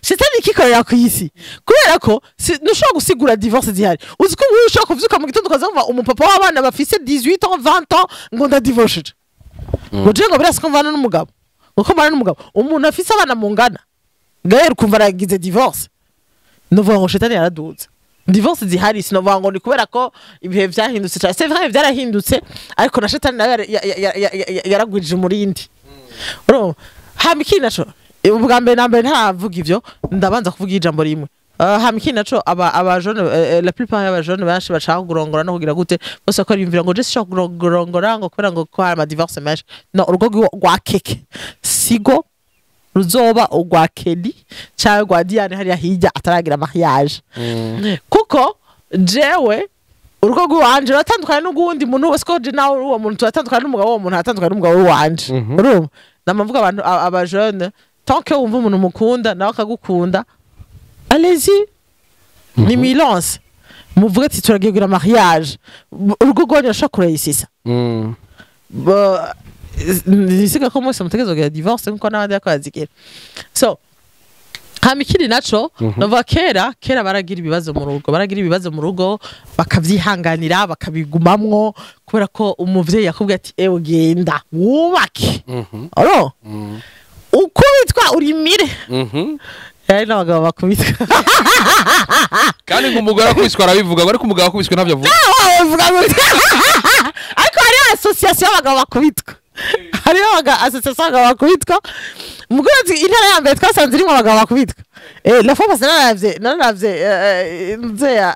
shetani ikikorera ku isi, kubera ko ntushobora gusigura divorce zihari. Uzi ko ubu ushobora kuvyuka mu gitondo ukazumva umupapa w'abana bafise 18 ans, 20 ans, ngo ndadivorcije, ngo je ngo birasi ko mvana n'umugabo, ngo ko mvana n'umugabo, umuntu afise abana mungana gahere, ukumva aragize divorce. Novuga ngo shetani yaraduze. Divorce zihari, sinovuga ngo ni kubera ko ibihe vyahindutse cyane. C'est vrai, vyarahindutse, ariko na shetani nayo yaragwije umurindi. Urumva, hama ikindi naco, ubwa mbere na mbere ntavuga ivyo, ndabanza kuvuga ijambo rimwe. Hama ikindi naco, aba jeunes, la plupart y'aba jeunes benshi bashaka kurongora no kugira gute, bose bakora yumvira ngo je sinshaka kurongora ngo kubera ngo ko hari ama divorce menshi. No urugo rwa Keke sigo ruzoba urwa Kelly cyangwa rwa Diane hariya hirya ataragira mariage, kuko jewe urugo rw'iwanje ruratandukanye n'ugundi muntu wese, ko je nawe uwo muntu turatandukanye n'umugabo, uwo muntu aratandukanye n'umugabo w'iwanje. Urumva, namavuga abantu aba jeunes, tant que wumva umuntu mukunda nawe akagukunda, allez-y, ni milance, muvuge ati turagiye kugira mariage. Urugo rwanyu rurashobora kureyisisa. Nisiga ko mwese mutegerezwa kugira divorce nkuko n'abandi bariko barazigira. So hama ikindi naco novuga, kera baragira ibibazo mu rugo, baragira ibibazo mu rugo bakavyihanganira, bakabigumamwo, kubera ko umuvyeyi yakubwiye ati: "Ewe, genda wubake." Oro ukubitwa urimire. Hari n'abagabo bakubitwa. Kandi ngo umugore akubiswe arabivuga, ngo ariko umugabo akubiswe ntabyo avuga. Bavuga gutya, ariko hariho association y'abagabo bakubitwa, hariho association y'abagabo bakubitwa. Mugore ati intara ya mbere twasanze irimo abagabo bakubitwa. La fois passée nararavye nzeya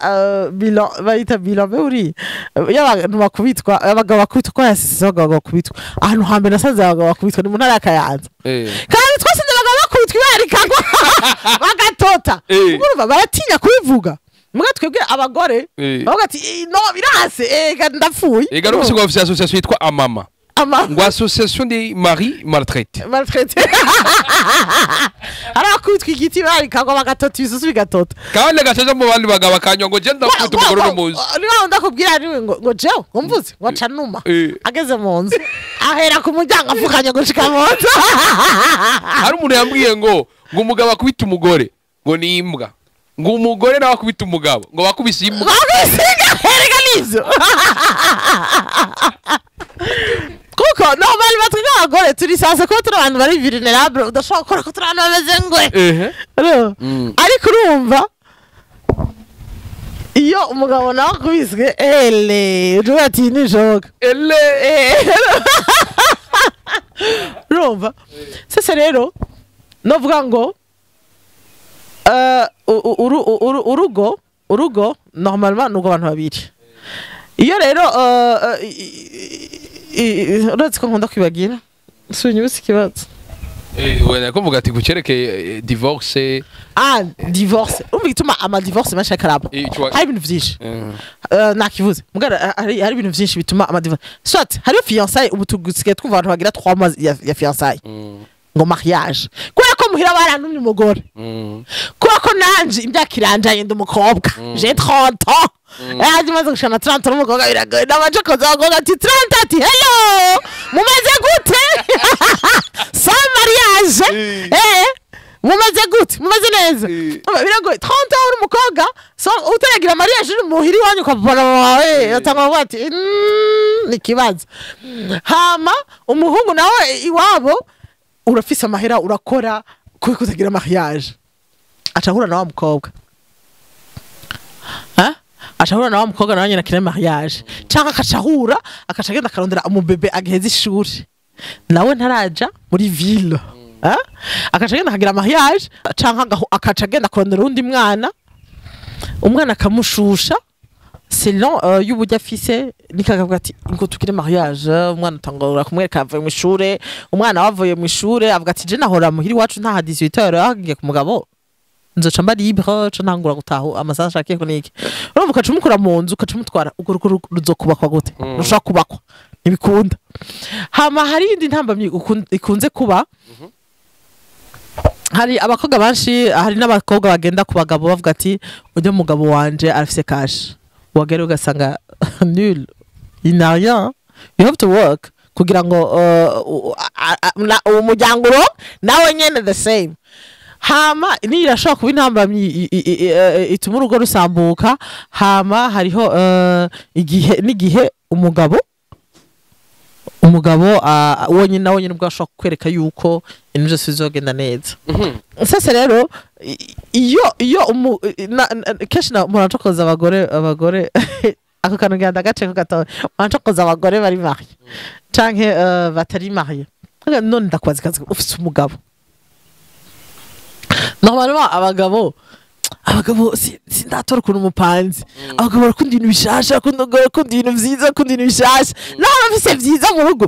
bilan, bayita bilan be uri y'abantu bakubitwa, abagabo bakubitwa, ko yasise abagabo bakubitwa. Ahantu hambere nasanze abagabo bakubitwa ni mu ntara ya Kayanza. Kandi twasanze abagabo bakubitwa ibarikagwa bagatota. Urumva baratinya kubivuga. Muga twebwe abagore bavuga ati: "No birase, ndapfuye." Ega n'ubu ngo bafise association yitwa Amama. Ama. Ngo association des maris maltraités. Maltraité, hari abakubitwa igiti barikagwa bagatota, ibisusu bigatota. Kandi agacaja mu bandi bagabo akanywa ngo je ndakubita umugore uno munsi. Niba ndakubwira niwe ngo jewe ngo mvuze ngo aca numa. Ageze mu nzu ahera ku muryango apfukanye gushika mu nzu. Hari umuntu yambwiye ngo umugabo akubita umugore ngo ni imbwa, ngo umugore nawe akubita umugabo ngo bakubise imbwa. Bakwisiga, erega nivyo, kuko normal batwe nk'abagore turi sasa kuba turi abantu bari vulnerable, udashobora gukora ko turi abantu bameze ngwe. Urumva? Ariko urumva iyo umugabo nawe akubiswe, ele ujuga ati nishoboka. Ele. Urumva sasa rero novuga ngo urugo normalement ni urw'abantu babiri. Iyo rero uretse ko nkunda kwibagira, sunyibutse ikibazo. Wenda ko mvuga ati kucerekeye divorce. Ah, divorce. Urumva igituma ama divorce menshi akaraba, hari ibintu vyinshi. Nakivuze mugara, hari ibintu vyinshi bituma ama divorce, soit hariyo fiançailles. Ubu tusigaye twumva abantu bagira 3 mois ya fiançailles, ngo mariage, kubera ko muhira barantumye umugore, kubera ko nanje imyaka iranjanye, ndi umukobwa, j'ai 30 ans. Maze gushana 30 n'umukobwa biragoye. Nabanje koza abakobwa ati 30, ati hello, mumeze gute sans mariage? Mumeze gute? Mumeze neza? Biragoye. 30 ans uri umukobwa, so utaragira mariage uri muhiri wanyu kwa papa wawe, atanga bavuga ati ni ikibazo. Hama umuhungu nawe iwabo urafise amahera, urakora, kuko kutagira mariage, acahura na wa mukobwa, ha acahura na wa mukobwa nawe nyine akina mariage, canke akacahura akaca agenda akarondera umubebe agiheza ishuri, nawe ntaraja muri ville, ha akaca agenda akagira mariage, canke akaca agenda akarondera uwundi mwana, umwana akamushusha selon y'uburyo afise, nikavuga ati ngo tugire mariage. Umwana utangura kumwereka avuye mu ishure, umwana wavuye mu ishure avuga ati je nahora muhiri wacu ntaha 18 heures, agiye ku mugabo nzoca mba libre, ca ntangura gutaha amasaha ashakiye ko niki. Urumva ukaca umukura mu nzu, ukaca umutwara, urwo rugo ruzokubakwa gute? Rushobora kubakwa? Ntibikunda. Hama hari iyindi ntambamyi ikunze kuba. Hari abakobwa benshi, hari n'abakobwa bagenda ku bagabo bavuga ati ujya mugabo wanje arafise cash, wagera ugasanga nul, il n'a rien, you have to work kugira ngo umuryango uro nawe nyene the same. Hama ni irashobora kuba intambamyi ituma urugo rusambuka. Hama hariho igihe n'igihe umugabo wonyine nawe nyine ubwo ashobora kukwereka yuko ibintu byose bizogenda neza. Sasa rero iyo kenshi muracokoza abagore ako kantu genda gace ko gato, muracokoza abagore bari mariés canke batari mariés. None ndakwaza kazi, ufise umugabo, normalement abagabo sindatora ukuntu umupanzi, abagabo barakunda ibintu bishasha, barakunda ibintu vyiza, bakunda ibintu bishasha, naho bafise vyiza mu rugo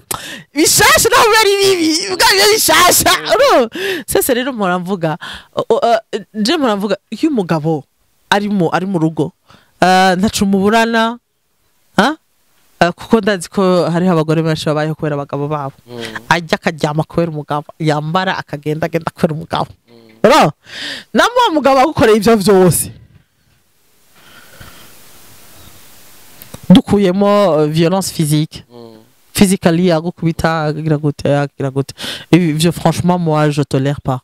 bishasha, naho biba ari bibi bwa biba bishasha. Urumva? Sasa rero mpora mvuga, je mpora mvuga iyo umugabo ari mu rugo, ntaco muburana, ha? Kuko ndazi ko hariho abagore benshi babayeho kubera abagabo babo, ajya akaryama kubera umugabo, yambara akagenda agenda kubera umugabo. Urumva? Namwe uwo mugabo agukoreye ivyo vyose, dukuyemo violence physique, physically agukubita, agira gute, agira gute, ivyo franchement moi je tolère pas.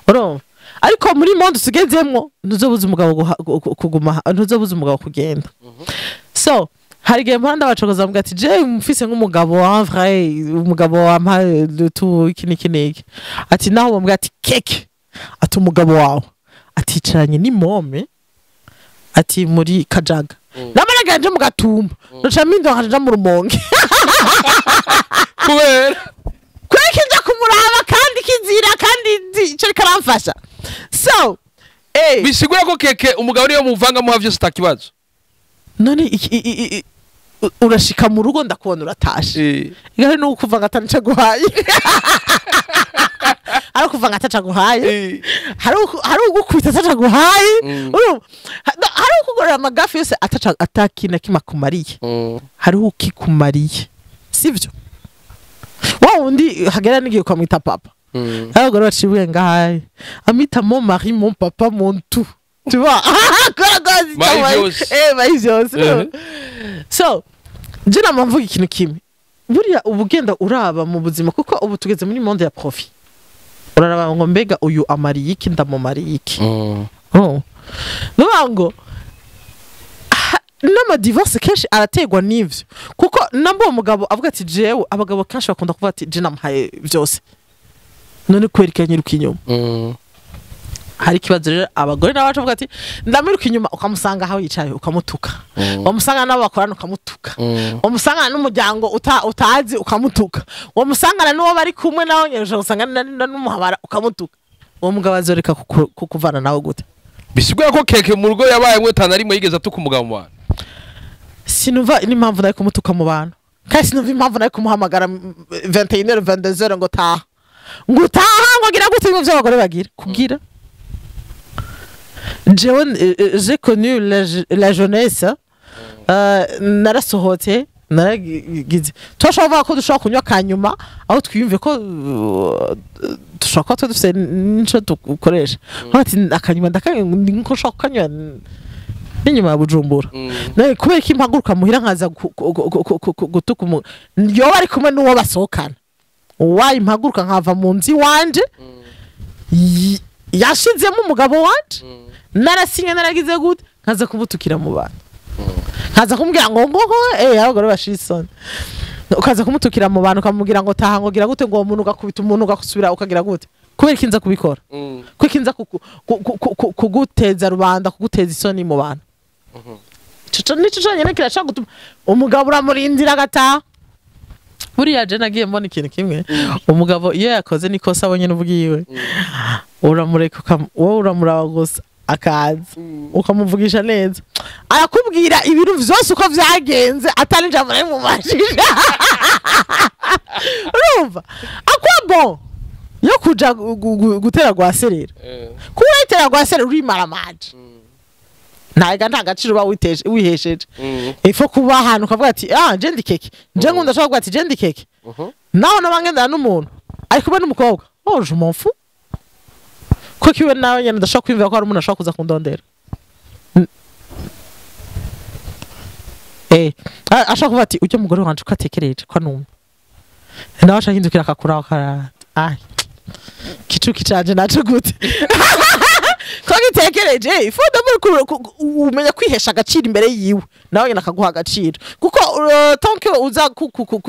Urumva? Ariko muri monde tugezemwo ntuzobuza umugabo kuguma, ntuzobuza umugabo kugenda. So hari igihe mpora ndabacokoza mvuga ati je mfise nk'umugabo en vrai, umugabo wampa le tout, iki n'iki n'iki, ati naho bamubwira ati keke, ati umugabo wawe aticaranye n'imome, ati muri Kajaga, namara nje mu Gatumba, noca mpindura nkaja mu Rumonge. Kubera? Kubera nja kumuraba kandi kizira kandi ico ariko aramfasha. So Bisigura ko keke umugabo niyo muvanga muha vyose atakibazo? None urashika mu rugo ndakubona uratashe, igare ni ukuva ngo atanico aguhaye, ari ukuva ngo ataca aguhaye, hari ugukubita ataca aguhaye. Urumva? Hari ukugorera amagafi yose ataca atakina kimwe akumariye. Hariho ukikumariye, sivyo? Wa wundi hagera n'igihe ukamwita papa. Abagore baciye ubwenge ngahaye amwita mon mari, mon papa, mon tout, tu vois? Kubera ko azi Mayi icyo vyose. Mayi vyose. So je nama mvuga ikintu kimwe: buriya uba ugenda uraba mu buzima, kuko ubu tugeze muri monde ya profit, uraraba ngo mbega uyu amariye iki, ndamumariye iki? Oh. Nuvuga ngo n'amadivorce kenshi araterwa n'ivyo, kuko namba uwo mugabo avuga ati jewe, abagabo kenshi bakunda kuvuga ati je namuhaye vyose, none kubera iki anyiruka inyuma? Hari ikibazo rero. Abagore nabo baca bavuga ati ndamiruka inyuma, ukamusanga aho yicaye ukamutuka, wamusanga n'abo bakorana ukamutuka, wamusangana n'umuryango utazi ukamutuka, wamusangana n'uwo bari kumwe nawe nyine ushobora gusanga n'umuhabara ukamutuka. Uwo mugabo azoreka kukuvana nawe gute? Bisigura ko keke mu rugo yabayemwo tana rimwe yigeze atuka umugabo mu bantu? Sinumva n'impamvu nari kumutuka mu bantu, kandi sinumva impamvu nari kumuhamagara 21h, 22h ngo taha, ngo utaha, ngo gira gute, ngo vy'abagore bagira kugira. Jewe j'ai connu la jeunesse, narasohotse, naragize, turashobora kuvuga ko dushobora kunywa akanyuma aho twiyumve ko dushobora kuba twe dufise n'ico dukoresha. Nkavuga ati akanyuma ndakanywa niko nshobora kukanywa n'inyuma ya Bujumbura. Nawe kubera ko impaguruka muhira nkaza gutuka yoba ari kumwe n'uwo basohokana, wayi mpaguruka nkava mu nzu iwanje. Yashizemo umugabo wanje, narasinye, naragize gute, nkaza kumutukira mu bantu, nkaza kumubwira ngo abagore bashira isoni, ukaza kumutukira mu bantu, ukamubwira ngo taha, ngo gira gute, ngo uwo muntu, ugakubita umuntu, ugasubira ukagira gute. Kubera iki nza kubikora? Kubera iki nza kuguteza rubanda, kuguteza isoni mu bantu? Ico nico conyene kirashobora gutuma umugabo uramurindira agataha. Buriya je nagiye mbona ikintu kimwe: umugabo iyo yakoze nikosa abonye n'ubwiwe, uramureka, wowe uramuraba gusa, akaza ukamuvugisha neza, arakubwira ibintu vyose uko vyagenze, atari ijambo nari mumajije. Urumva akwa bon yo kuja gutera rwaserera, kuba urayitera rwaserera urimaramaje, ntaga nta gaciro uba wihesheje. Ifo kuba ahantu ukavuga ati: "Ah, je ndi Keke, je nkunda." Ashobora kuvuga ati: "Je ndi Keke." Naho naba ngendana n'umuntu ari kumwe n'umukobwa, oh, je m'en fous, kuko iwe nawe nyene ndashobora kwiyumvira ko hari umuntu ashobora kuza kundondera. Ashobora kuvuga ati: "Ujya mugore wanje ko atekereje ko anumva." Nawe ashaka hindukira akakuraho akara ai kicuki canje naco gute ko gitekereje. Ifu d'abord umenya kwihesha agaciro imbere yiwe, nawe nyine akaguha agaciro, kuko tant que uza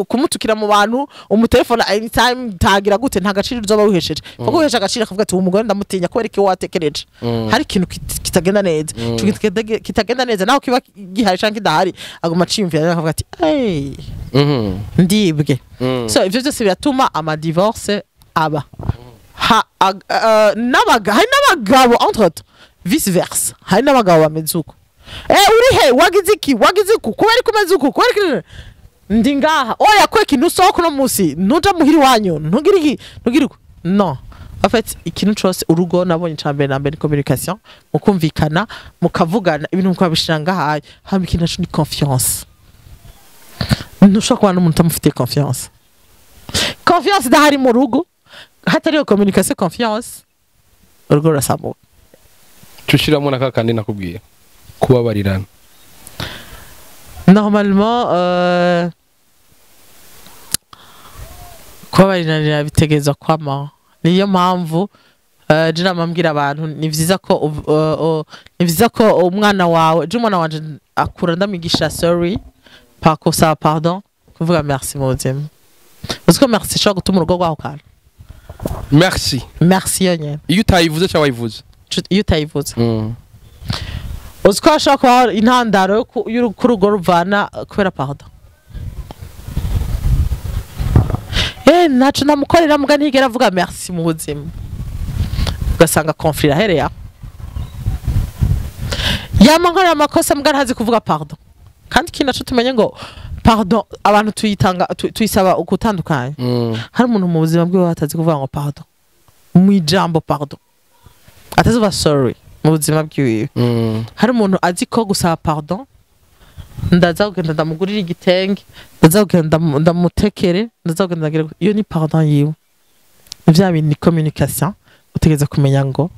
kumutukira mu bantu, umutelefona anytime, tagira gute, nta gaciro uzoba wihesheje. Kuko wihesha agaciro akavuga ati: "Uwo mugore ndamutinya kubera iki watekereje hari ikintu kitagenda neza." Ico kitagenda neza, naho kiba gihari canke kidahari, aguma aciyumvira akavuga ati: "Hey, ndibwe." So ivyo byose biratuma ama divorce aba. Hari n'abagabo, entre autres, vice versa, hari n'abagabo bameze uko: "Uri he? Wagize iki? Wagize uku? Kubera ko umeze uku? Kubera iki ndi ngaha? Oya, kweki ntusohoka uno munsi, ntuja muhira iwanyu, ntugire iki, ntugire uku." Non, en fait, ikintu cose, urugo nabonye ca mbere na mbere ni communication, mukumvikana, mukavugana ibintu, mukabishira ngahaye. Hama ikintu naco ni confiance. Ntushobora kubana n'umuntu utamufitiye confiance. Confiance idahari mu rugo, hatariyo communication, confiance, urugo rurasambuka. Cushiramo na kakandi nakubwiye, kubabarirana. Normalement, kubabarirana bitegerezwa kwamaho. Niyo mpamvu je nama mbwira abantu, ni vyiza ko umwana wawe, je umwana wanje akura ndamwigisha sorry, pas kusaba pardon, kuvuga merci mu buzima. Uzi ko merci ishobora gutuma urugo rwahukana? Merci? Merci yonyene. Iyo utayivuze cyangwa wayivuze? Iyo utayivuze. Uzi ko hashobora kubaho intandaro y'uko urugo ruvana kubera pardon? Ntaco namukorera muga ntigera avuga merci mu buzima, ugasanga conflit irahereye aho. Yama nkorera amakosa muga ntazi kuvuga pardon. Kandi ikindi naco tumenye ngo pardon abantu tuyitanga, tuyisaba ugutandukanya. Hari umuntu mu buzima bwiwe atazi kuvuga ngo pardon, mu ijambo pardon, atazi kuvuga sorry mu buzima bwiwe. Hari umuntu azi ko gusaba pardon, ndaza kugenda ndamugurira igitenge, ndaza kugenda ndamutekere, ndaza kugenda ndagira iyo ni pardon yiwe. Ni vya bintu, ni communication. Utegereza kumenya ngo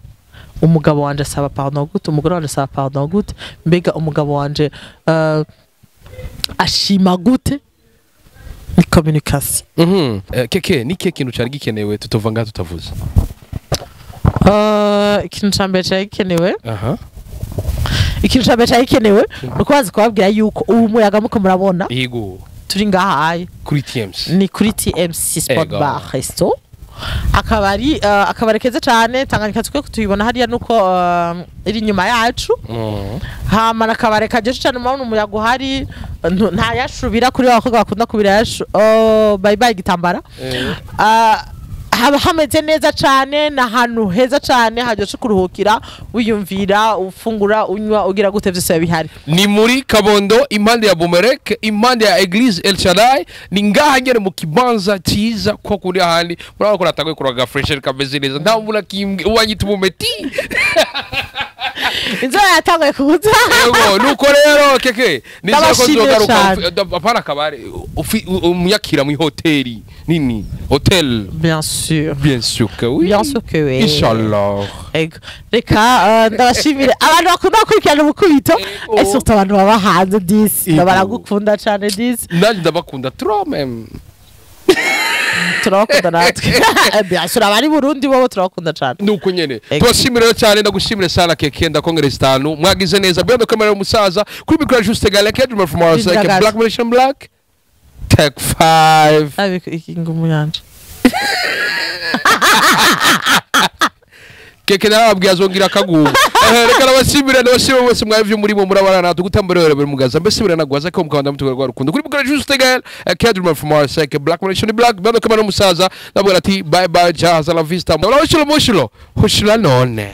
umugabo wanje asaba pardon gute, umugore wanje asaba pardon gute, mbega umugabo wanje ashima gute. Ni communication. Keke, ni kihe kintu cyari gikenewe tutova ngaha tutavuze? Ikintu ca mbere cari gikenewe, ikintu ca mbere cari gikenewe ni ukubaza kubabwira yuko ubu muyaga muko murabona turi ngahaye kuri TMC. Ni kuri TMC Sport Bar Resto, akabari akabari keza cane. Tanganyika tukwiye kutuyibona hariya nuko iri inyuma yacu. Hama nakabare karyoshe cane. Murabona umuyaga uhari, nta yashubira kuri bakobwa bakunda kubira yashu. Oh, bye bye gitambara. Haba hameze neza cane, ni ahantu heza cane haryoshe kuruhukira, wiyumvira, ufungura, unywa, ugira gute, vyose biba bihari. Ni muri Kabondo, impande ya Bumerek, impande ya Eglise El Shaddai. Ni ngaha nyene mu kibanza cyiza ko kuri ahandi murabona ko natanguye kuraga fresh kameze neza, nta mbura kimbwe uwanyita umumeti. Inzoga yatanguye kuza. Yego, nuko rero Keke, nizera ko Ndabashimiye nzogaruka. cane. Apana kabare, umuyakira mu hoteli nini, hotel. Bien sûr. Bien sûr que oui. Bien sûr que oui. Inshallah. Ego. Reka ndabashimire abantu bakunda gukurikirana umukubito, Ego. et surtout abantu baba hanze disi. Ego. Baragukunda cane disi. Nanjye ndabakunda trop même. Turabakunda natwe. Bien sûr, abari Burundi bobo turabakunda cane. Nuko nyene. Ego. Tubashimire rero cyane, ndagushimire sana Keke, ndakongereza itanu, mwagize neza. Bwendo kamera umusaza kuri micro, Juste Gale Kedrum from our Ndagaza. Black Nation Black, take 5. Abiko ingumu yanje. Keke narababwiye azongira akagugu. Reka nabashimire, ndabashimire bose mwabivyo murimo murabana natwe gutambarera buri mugaza mbese biranagwaza ko mukabanda mutuga rwa rukundo kuri micro, Juste Gale Kedrum from our Black Nation Black, bwendo kamera umusaza ndabwira ati bye bye, ciao, hasta la vista, mushilo mushilo hushila none.